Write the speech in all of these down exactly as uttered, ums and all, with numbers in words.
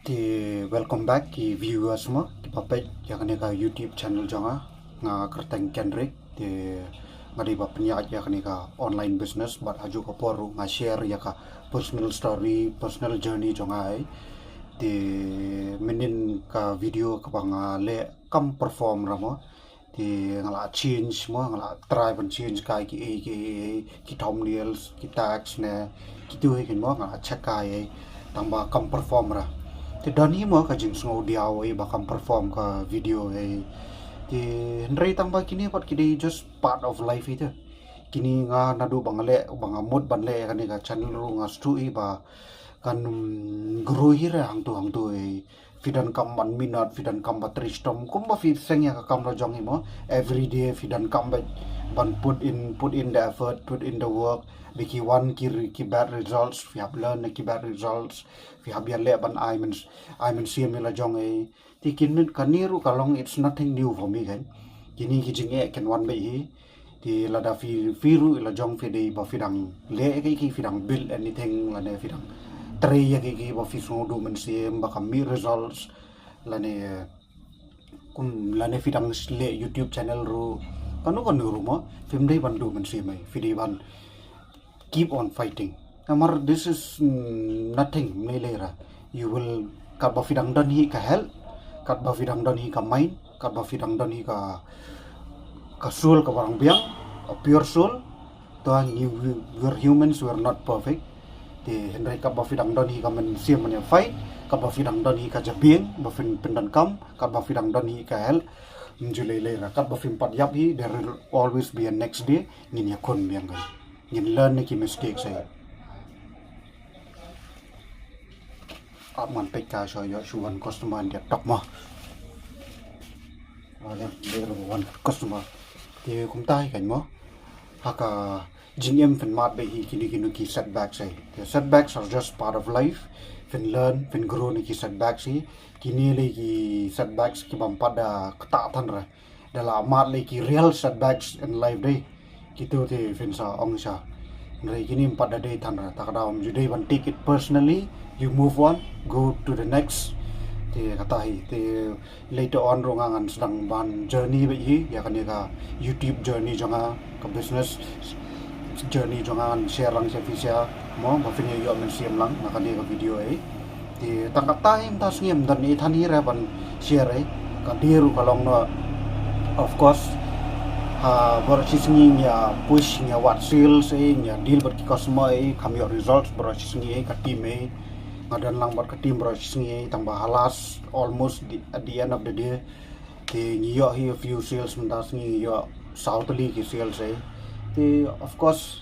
Te welcome back ki viewers mo, ki ba peit ïa kane ka YouTube channel jong nga. Nga kyrteng Kendrick, te nga dei ba pynïaid ïa kane ka online business, bad ha ju ka por ruh nga share ïa ka personal story, personal journey jong nga ei. Te mynnin ka video kaba nga leh kam perform ra mo. Te nga la change mo, nga la try ban change kai ki ei ki ei, ki thumbnails, ki tags ne kitu hi kin mo, nga la check kai ei. Tang ba kam perform ra. Te don hi mo ka jingsngew diaw ei ba kam perform ka video ei. Te hynrei tang ba kine pat ki dei just part of life hi te. Kine nga naduh ba nga leh, ba nga mut ban leh kane ka channel ruh nga sdang ei ba kan, um, grow hi ra hangtu hangtu ei. Phi donkam ban minot, phi donkam ban trei shitom, kumba phi seng ïa ka kam la jong hi mo. Every day phi donkam ban, ban put in, put in the effort, put in the work. Ba ki wan ki re-, ki bad results, phi hap learn na ki bad results, phi hap ïa leh ban ai myn, ai mynsiem ïa la jong ei. Te kine, kane ruh ka long, it's nothing new for me kan. Kine ki jingeh kin wan beit hi. Te lada phi, phi ruh la jong phi dei ba phi dang leh ïa ki, ki phi dang build anything lane phi dang trei ïa ki, ki ba phi sngew duh mynsiem ba kam mih results lane kum lane phi dang leh YouTube channel ruh. Kano kano ruh mo, phim dei ban duh mynsiem ei, phi dei ban keep on fighting. Namar this is, mm, nothing, mlei lei ra. You will, katba phi dang don hi ka health, katba phi dang don hi ka mind, katba phi dang don hi ka, ka soul kaba rang biang, a pure soul. To ngi, we, we're humans, we're not perfect. Te hynrei katba phi dang don hi ka mynsiem ban ïa fight, katba phi dang don hi ka jabieng ba phin pyndonkam, katba phi dang don hi ka health, ym ju lei lei ra. Katba phim pat ïap hi, there will always be a next day. Ngin ïakhun biang kan. Ngin learn na ki mistakes ei. Ap man peit ka shu ïoh shu wan customer ïa tok mo. Wan ïa, wan customer. Te kumta hi kan mo. Ha ka jingim phin mad beit hi kino kino ki setbacks ei. Te setbacks are just part of life. Phin learn, phin grow na ki setbacks hi. Kine lei ki setbacks ki bym pat da ktah than ra. Da la mad lei ki real setbacks in life dei. Kitu te phin sa ong sa. Hynrei kine ym pat da dei than ra. Ta ka daw ym ju dei ban take it personally. You move on, go to the next. Te kata hi, te later on ruh nga ngan sdang ban journey beit hi ïa kane ka YouTube journey jong nga, ka business journey jong nga ngan share lang sha phi sha mo, ba phin ïoh mynsiem lang na kane ka video ei. Te tang katta hi mynta sngi ym don ei than hi re ban share ei. Ka dei ruh ka long noh, of course, ha baroh shi sngi ngi ïa push, ngi ïa wad sales ei, ngi ïa deal bad ki customer ei, kham ïoh results baroh shi sngi ei, ka team ei. Nga don lang bad ka team baroh shi sngi ei, tang ba ha last, almost the, at the end of the day, te ngi ïoh hi a few sales mynta sngi, ngi ïoh saw tylli ki sales ei. Te of course,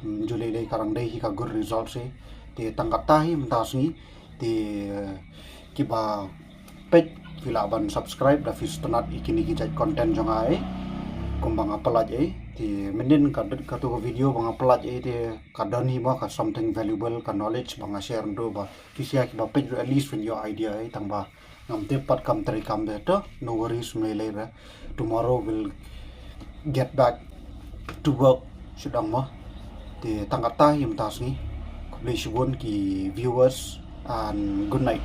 mm, ju lei lei ka rang dei hi ka good results ei. Te tang katta hi mynta sngi. Te, eh, kiba peit phi lah ban subscribe da phi sngewtynnat ïa kine ki jait content jong nga ei. Kumba nga pyllait ei. Te mynnin ka, katu ka video ba nga pyllait ei te ka don hi mo ka something valuable, ka knowledge ba nga share ndu ba phi sha kiba peit ruh at least phin ïoh idea ei, tang ba ngam tip pat kam trei kam de to, no worries, ym lei lei re. Tomorrow we'll get back to work shuh dang mo. Te tang katta hi mynta sngi. Khublei shibun ki viewers and good night.